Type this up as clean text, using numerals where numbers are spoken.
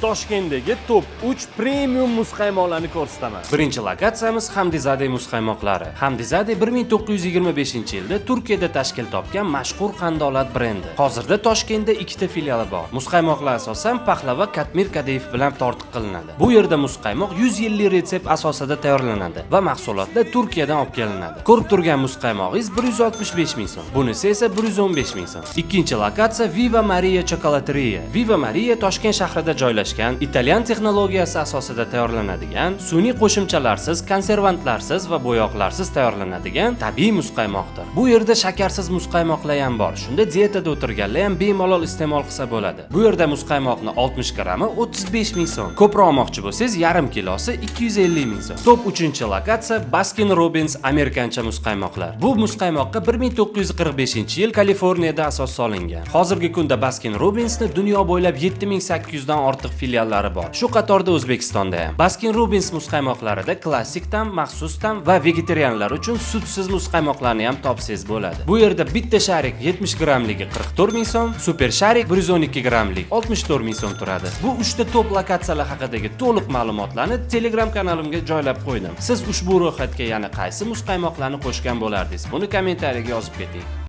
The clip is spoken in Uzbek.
Toshkentdagi top 3 premium muzqaymoqlarni ko'rsataman. Birinchi lokatsiyamiz Hamdizade muzqaymoqlari. Hamdizade 1925-yilda Turkiyada tashkil topgan mashhur qandolat brendi. Hozirda Toshkentda ikkita filiali bor. Muzqaymoqlar asosan paxlava, katmir, kadayif bilan tortiq qilinadi. Bu yerda muzqaymoq 100 yillik retsept asosida tayyorlanadi va mahsulotlar Turkiyadan olib kelinadi. Ko'rib turgan muzqaymog'ingiz 165 ming so'm. Bunisi esa 115 ming so'm. Ikkinchi lokatsiya Viva Maria Chocolateria. Viva Maria Toshkent shahrida joylashgan, italyan texnologiyasi asosida tayyorlanadigan, sun'iy qo'shimchalarsiz, konservantlarsiz va bo'yoqlarsiz tayyorlanadigan tabiiy muzqaymoqdir. Bu yerda shakarsiz muzqaymoqlar ham bor. Shunda dietada o'tirganlar ham bemalol iste'mol qilsa bo'ladi. Bu yerda muzqaymoqni 60 grammi 35 ming so'm. Ko'proq olmoqchi bo'lsangiz, yarim kilosi 250 ming so'm. Top 3-lokatsiya Baskin Robbins amerikancha muzqaymoqlar. Bu muzqaymoqqa 1945-yil Kaliforniyada asos solingan. Hozirgi kunda Baskin Robbinsni dunyo bo'ylab 7800 dan ortiq filiallari bor. Shu qatorda O'zbekistonda ham. Baskin Robbins muzqaymoqlarida klassik tam, maxsus tam va vegetarianlar uchun sutsiz muzqaymoqlarni ham topsangiz bo'ladi. Bu yerda bitta шарик 70 grammligi 44 ming so'm, super шарик 112 grammlik 64 ming so'm turadi. Bu uchta top lokatsiyalar haqidagi to'liq ma'lumotlarni Telegram kanalimga joylab qo'ydim. Siz ushbu ro'yxatga yana qaysi muzqaymoqlarni qo'shgan bo'lardingiz? Buni kommentariyaga yozib keting.